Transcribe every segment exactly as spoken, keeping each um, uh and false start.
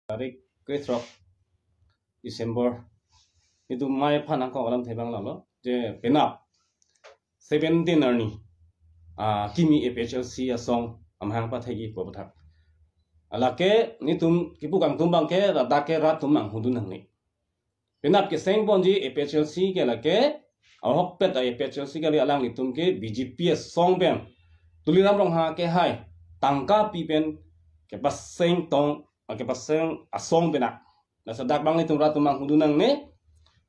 Tarik krethrok December, itum amei aphan nangkok alamthe abang lalo, je penap seventeen arni, ah, kimi A P H L C asong amahang pathekji pu aputhak. Lake nelitum kipu kangtum abangke ladak ke rat atum manghudun nangne. Penap keseng ponji A P H L C ke lake, ahokpet A P H L C kali, alanglitum ke B J P asong pen, Tuliram Ronghang kehai, tangka pi pen kepaseng tong, kepaseng asong penap. Laso dak abang nelitum rat atum manghudun nangne.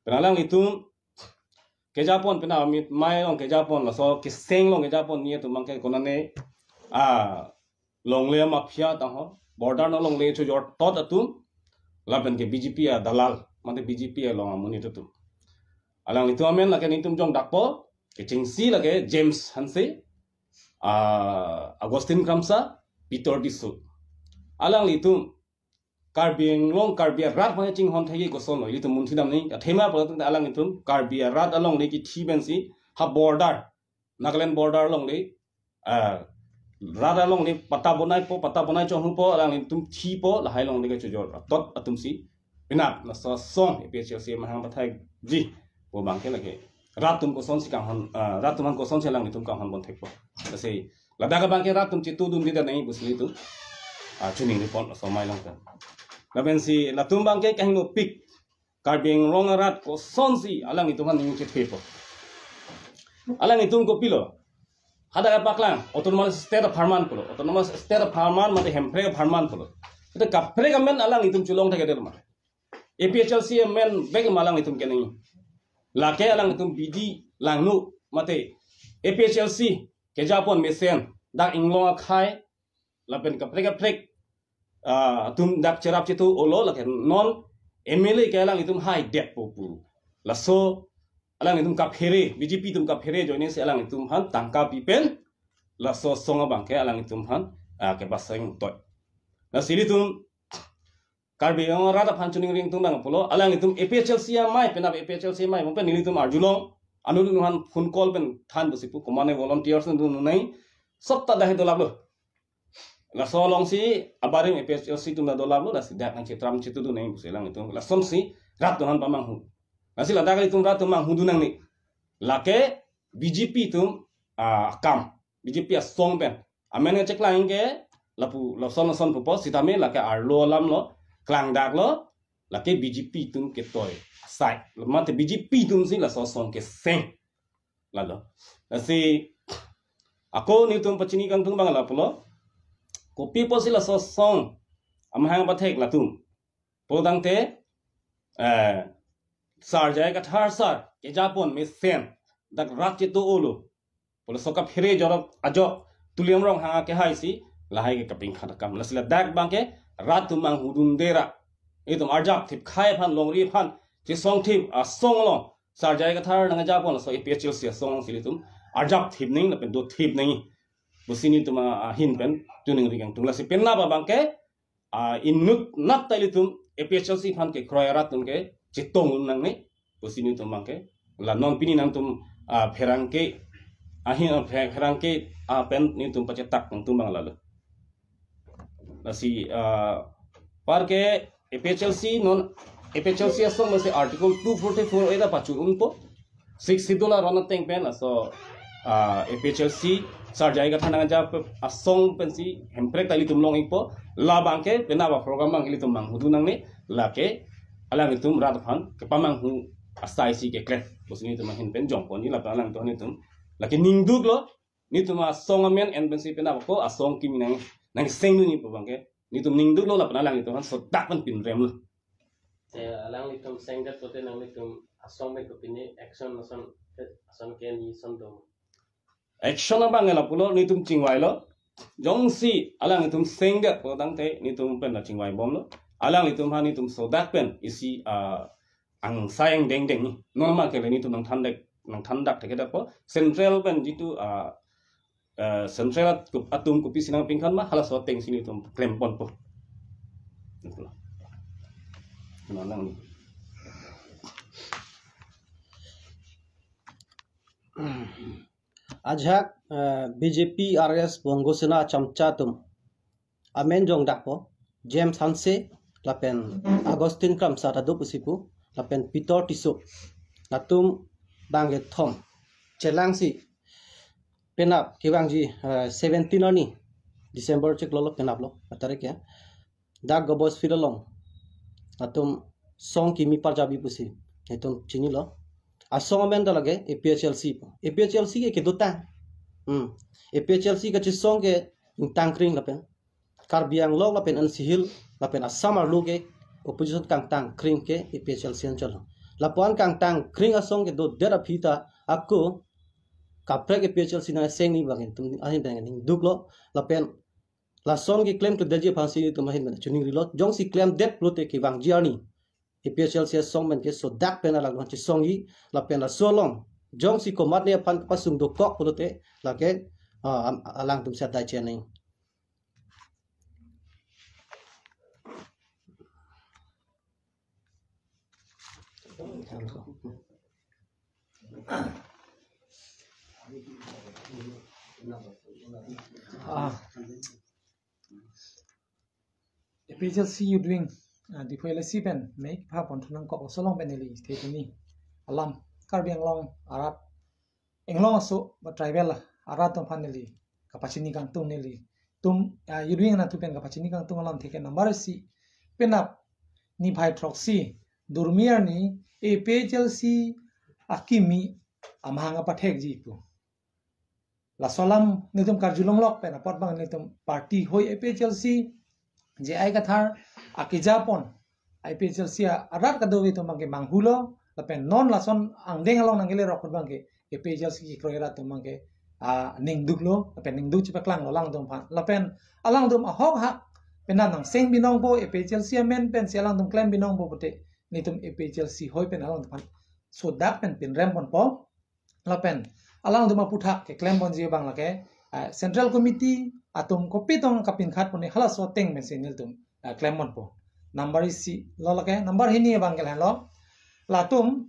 Penap alanglitum kejapon, penap amit amei along kejapon, laso keseng along kejapon, nelitum abangke konane, ah, longle mafia tangho, border along longle chojor tot atum, lapen ke B J P adalal, mate B J P along amonit atum. Alanglitum amen lake nelitum jongdakpo, kechengsi lake James Hanse, ah, Augustine Kramsa, Peter Tisso. Alanglitum Karbi Anglong, Karbi arat aphan chinghon thekji koson lo, ilitum munthi damnang, athema pulo tangte alanglitum Karbi arat alongle kithi pensi, ha border, Nagaland border alongle, ah, rat alongle patta bonaipo, patta bonai chonghupo, alanglitum thipo, lahai alongle kechojor tot atumsi penap laso asong A P H L C amahang pathekji pu abangke lake rat atum kosonsi kanghon, ah, rat atum aphan kosonsi alanglitum kanghon pon thekpo. Lasi ladak abangke rat atum chetudunde nangne pusi nelitum, ah, choningri pon laso amei along pen. Lapensi latum abangke kahingnopik, Karbi Anglong arat kosonsi alanglitum aphan ning chethepo. Alanglitum kopilo? Hadak paklang, autonomous state apharman pulo, autonomous state apharman mate Hemprek apharman pulo. Ita kaprek amen alanglitum cholong thekthedet ma? A P H L C amen bek ma alanglitum kenangji? Lake alanglitum bidi langno mate A P H L C kejapon mesen, dak inglong akhei lapen kaprek kaprek, ah, atum dak cherap chetu olo, lake non M L A ke alanglitum haidet po pu. Laso alanglitum kaphere, B J P atum kaphere ajoinesi alanglitum aphan tangka pi pen laso asong abangke alanglitum aphan, ah, kepaseng toi. Lasi ilitum Karbi Anglong arat aphan choningri atum abang pulo, alanglitum A P H L C amei, penap A P H L C amei, mo pen nelitum arjulong, anut anut aphan phone call pen than pusi pu, komane volunteers atum nangne, sopta dahai dolaplo. Laso alongsi abarim A P H L C atum ta dolaplo, lasi dak nangchetram chetudun nangne pusi alanglitum lasonsi rat atum aphan pamanghu. Lasi ladak ilitum rat atum manghudun nangne. Lake B J P atum, ah, akam, B J P asong pen amen kacheklang ke lapu lason lason pupo, sitame lake arlo alam lo, klangdak lo, lake B J P atum ketoi asai. Mate B J P atumsi laso asong keseng. Lalo. Lasi ako nelitum pachini kangtung abang lapulo. Kopi pusi laso asong amahang pathek latum pulo tangte, eh, Sar J I Kathar sir kejapon mesen, dak rat chetu olo pulo, laso kaphere jorok ajok Tuliram Ronghang kehaisi lahai ke kapingkhat akam. Lasi ladak abangke rat atum manghudunde ra, itum arjap thip, khei aphan longri aphan chesong thip asong along Sar J I Kathar nangkejapon laso A P H L C asong alongsi ilitum arjap thip nangji lapen do thip nangji pusi nelitum ahin pen choningri kangtung. Lasi penap abangke, ah, inut nat ta ilitum A P H L C aphan kekroi arat atum ke chetongdun nangne pusi nelitum abangke, la non pini nangtum, ah, pherangke ahin, ah, phe-, pherangke, ah, pen nelitum pachetak kangtung abang lalo. Lasi, ah, anparke A P H L C non, A P H L C asong masi Article two forty-four A ta pachun unpo. Sixth Schedule aron ateng pen laso, ah, A P H L C Sar J I Kathar nangkejap asong pensi Hemprek ta ilitum long-ikpo. Labangke penap aprogram abang ilitum manghudun nangne, lake alanglitum rat aphan kepamanghu asaisi keklem pusi nelitum ahin pen jongponji. Lapen alanglitum, nelitum lake ningduklo, nelitum asong amen en pensi penap ako asong kimi nang, nangsengdunji pu abangke nelitum ningduklo, lapen alanglitum aphan sodak pen pinremlo. Te alanglitum sengdet pote nanglitum asong pen kopine action ason, ason ke ni ason do? Action abang lapulo, nelitum chingvailo. Jongsi alanglitum sengdet pulo tangte nelitum pen ta chingvaibomlo. Alanglitum aphan nelitum sodak pen isi, ah, angsai angdeng dengji. Non ma kele nelitum nangthandak, nangthandak thekthedetpo. Central pen jitu, ah, eh, Central at-, atum kopisi nangpingkan ma, halaso atengsi nelitum klemponpo. Itulah. Nanang ni. Ajahak, eh, B J P, R S, Bongo Sena, Chamcha atum amen jongdakpo, James Hanse, lapen Augustine Kramsa ta do pusi pu, lapen Peter Tisso, latum bang kethom chelangsi penap kevangji, eh, seventeen arni December chiklo lo penaplo, atarik ya. Dak Gobos Field along latum song kimi parjabi pusi itum chinilo. Asong amen ta lake A P H L C pu. A P H L C ke kedotang. Hmm. A P H L C kachesong ke ingtangkring lapen Karbi Anglong lapen N C Hill lapen Assam arlo ke opposition kangtangkring ke A P H L C anchot lo. Lapuan kangtangkring asong kedodet aphi ta ako kaprek A P H L C nang seng ni bang itum ahin pen ning duklo lapen lason keklem kledetji aphansi itum ahin pen chuning rilo. Jongsi klemdet pulote kevangji arni A P H L C asong pen ke sodak pen alangtum chesongji lapen laso along jongsi komatne aphan kapasung dokok pulote lake, ah, am-, alangtum si adai cheneng. Ah. A P H L C youth wing, ah, Diphu L A C pen mei kepha pon thu nangkok laso along pen neli the tuni alam Karbi Anglong arat, Anglong aso ba tribal arat atum aphan neli kapachini kangtung nelitum, ah, youth wing anatthu pen kapachini kangtung alamthe ke number isi, penap niphai throksi Durmi arni A P H L C akimi amahang apathekji pu. Laso alam nelitum karjulonglok pen apot bang nelitum party hoi A P H L C, J I Kathar akejapon A P H L C arat kadokave atum bang ke manghulo, lapen non lason angdeng along nangkele rok bang ke A P H L C kekroi arat atum bang ke, ah, ning duklo, lapen ning duk chepaklanglo alangtum aphan. Lapen alangtum ahok hak pen nang seng binongpo, A P H L C amen pensi alangtum klem binongpo pute, nelitum A P H L C hoi pen alangtum aphan sodak pen pinrem ponpo. Lapen alangtum aphuthak keklem ponji abang lake, eh, Central Committee atum kopi tong kapinkhat pon halaso ateng pensi nelitum, eh, klem ponpo. Number isi lo lake, number hini abang ke lahenlo. Latum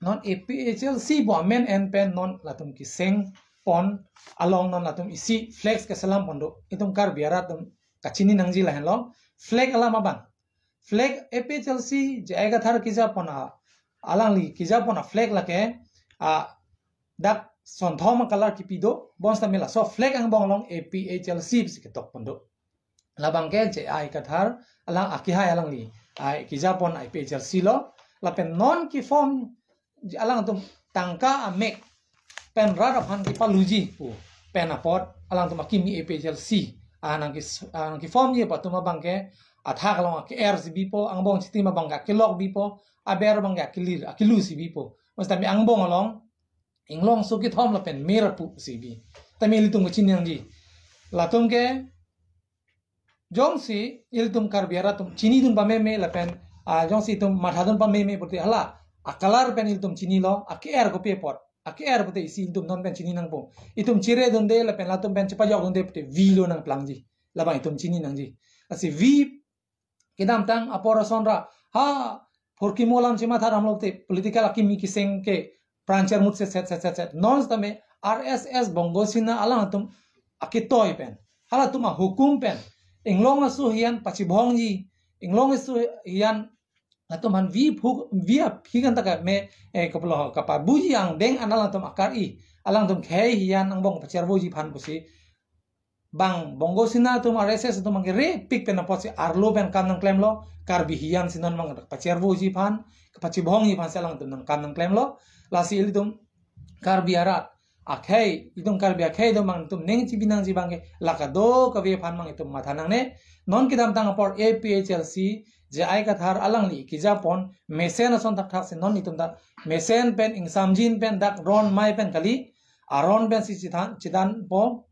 non A P H L C pu amen en pen non latum keseng pon along non latum isi flex keselam pon do. Itum Karbi arat atum kachini nangji lahenlo. Flex alam abang. Flex A P H L C J I Kathar kejapon a, alangli kejapon a flex lake, ah, dak sonthom a colour kipi do, bonsitame laso flex angbong along A P H L C pusi ketok pon do. Labang ke J I Kathar alang akehai alangli, ah, kejapon A P H L C lo, lapen non keform alangtum tangka amek pen rat aphan kepaluji pu pen apot alangtum akimi A P H L C, ah, nangke, ah, nangkeformji pu atum abang ke athak along ake-er si bipo, angbong chitim abang ke akelok bipo, aber abang ke akelir, akelu si bipo. Bonsitame angbong along Inglong aso kethom lapen Mer apu si bi. Tame ilitum kachini nangji. Latum ke jongsi ilitum Karbi arat atum chinidun pameme lapen, ah, jongsi itum mathadun pameme pute hala a colour pen ilitum chinilo, ake-er kopi apot, ake-er pute isi ilitum non pen chini nangpo. Itum chiredunde lapen latum pen chepajokdunde pute V lo nangplangji. Labang itum chini nangji. Lasi V kedamtang apor ason ra ha phurkimo alam chematha damlo te political akimi keseng ke prancher mut set set set set set. Non sitame R S S Bongo Sena alangtum aketoi pen, halatum ahukum pen Inglong aso hiyan pachibhongji, Inglong aso hiyan latum aphan V phuk, V aphi kan ta kame, eh, kaplo kapabuji angdeng an alangtum akar-i, alangtum khei hiyan angbong pacharvoji aphan pusi bang Bongo Sena atum R S S atum bang ke repik pen apotsi arlo pen kam nangklemlo, Karbi hiyan si non bang pacharvoji aphan, pachibhongji aphan si alangtum nangkam nangklemlo. Lasi ilitum Karbi arat akhei, itum Karbi akhei atum bang itum ning chibi nangji bang ke la kadokave aphan bang itum matha nangne. Non kedamtang apor A P H L C J I Kathar alangli kejapon mesen ason thakthak si non itum ta mesen pen ingsamjin pen dak ron mai pen kali, aron pensi chithan, chithanpo.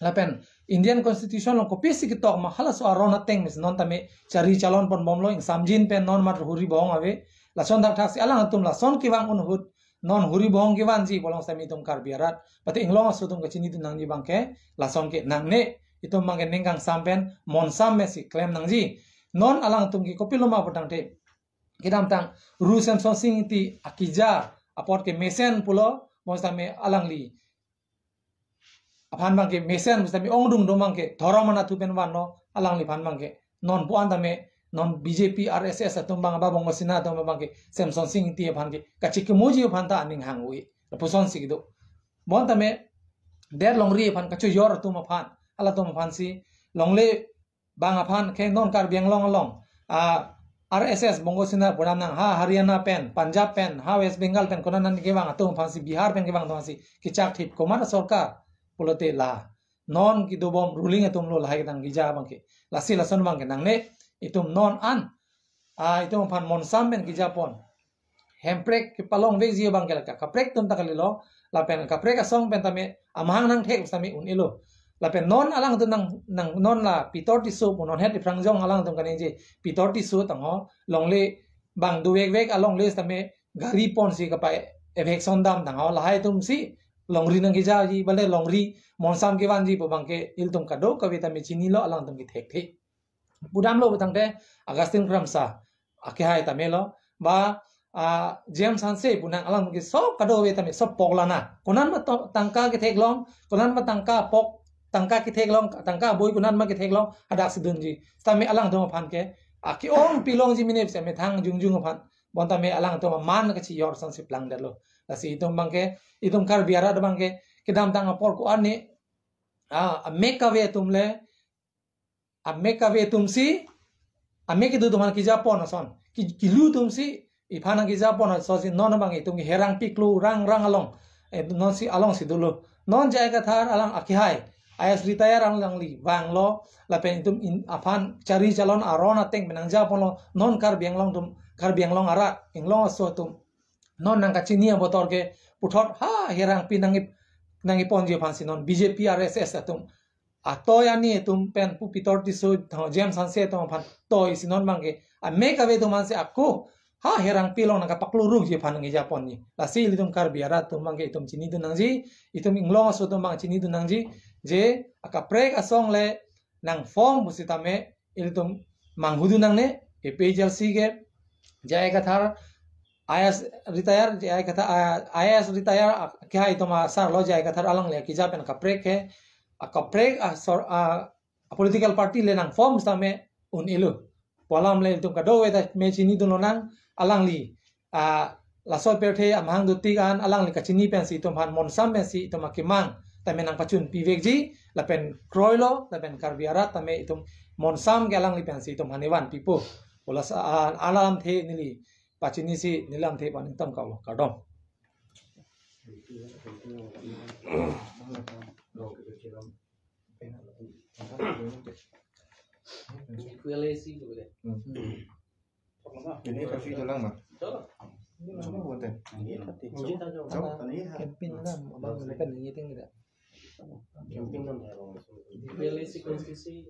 Lapen Indian Constitution along kopisi ketok ma halaso aron ateng mes non tame chari chalon pon bomlo, ingsamjin pen non mat huri bong ave. Lason thakthak si alangtum lason kevang un ahut non huri bong kevanji pu along sitame itum Karbi arat, pate Inglong aso atum kachinidun nangji bang ke lason ke nangne, itum bang ke ning kangsam pen monsam mesi klem nangji. Non alangtum ke kopilo ma pu tangte kedamtang Ru Semsonsing Ingti akeja apot ke mesen pulo, bonsitame alangli aphan bang ke mesen, bonsitame ongdung do bang ke dhorom anatthu pen vanlo, alangliphan bang ke non pu-an tame non B J P, R S S atum abang, ba Bongo Sena atum abang ke Semson Sing Ingti aphan ke kachikimoji aphan ta aning hangve. Lapuson si kedo. Bonta me det longri aphan kachojor atum aphan, halatum aphan si longle bang aphan ke non Karbi Anglong along, ah, R S S Bongo Sena pu dam nang, ha Haryana pen, Punjab pen, ha West Bengal pen, konat an kevang atum aphan si, Bihar pen kevang atum aphan si kechak thip komat sorkar pulote la non kedobom ruling atum lo lahai kedang keja abang ke. Lasi lason abang ke nangne, itum non an, ah, itum aphan monsam pen kejapon. Hemprek kepalong vekji abang ke la ka, kaprek atum ta kalilo, lapen kaprek asong pen tame amahang nangthek tame un-elo. Lapen non alangtum nang, nang non la Pitor Tisso pu non het iprangjong alangtum kaningje, Pitor Tisso tangho longle bang dovekvek alongle tame gari pon si kapai eviction dam tangho, lahai atum si longri nangkejaji, bale longri monsam kevanji pu abang ke ilitum kadokave tame chinilo, alangtum kethekthe. Pudamlo pu tangte Augustine Kramsa akehai tame lo, ba, ah, James Hanse pu nang, alang ke sob kadokave tame sob pok lana. Konat ma to-, tangka ketheklong, konat ma tangka pok, tangka ketheklong, tangka boi konat ma ketheklong, hadak si dunji. Tame alangtum aphan ke, ah, ke-ong pilongji mene si methang jongjong aphan. Bonta me alangtum aman kachijor ason si plangdetlo. Lasi itum abang ke, itum Karbi arat abang ke, kedamtang apor ko-an ne, ah, amek kave atum le, amek kave atum si, amek kedo atum aphan kejapon ason, ki-, kilu atum si iphan nangkejapon ason si non abang itum ke Herang Piklo Rang Rang along, eh, non si along si dolo. Non J I Kathar alang akehai, I A S retire alangli vanglo, lapen itum in aphan chari chalon aron ateng pen nangjaponlo, non Karbi Anglong atum, Karbi Anglong arat, Anglong aso atum non nangkachini abotor ke puthot ha Herang Pi nangip-, nangkiponji aphan si non B J P R S S atum atoi ani atum pen pu Pitor Tisso, tho James Hanse atum aphan toi si non abang ke amek kave atum aphan si ako ha Herang Pi along nangkapaklo rukji aphan nangkejaponji. Lasi ilitum Karbi arat atum abang ke itum chinidun nangji, itum Anglong aso atum abang chinidun nangji, je akaprek asong le nangform pusitame ilitum manghudun nangne, A P H L C ke, J I Kathar, I A S retire, J I Kathar, ah, I A S retire, ah, akehai atum asar lo J I Kathar alangli keja pen kaprek ke, ah, kaprek, ah, sor-, ah, ah, political party le nangform tame un-elo. Pu alam le itum kadokave tame chinidun lonang, alangli, ah, laso pirthe amahang dotik an alangli kachini pensi itum aphan monsam pensi itum akemang tame nangpachunpivekji, lapen kroilo, lapen Karbi arat tame itum monsam ke alangli pensi itum aphan evan pipo. Pu la sa-, ah, alamthe neli pachini si neli lamthe paning tam kalo, kardom. Ini pasti tulang, Bang. Coba buat deh. Campaign lang, abang, kan ini ting tidak. Campaign lang. Koalisi konstitusi.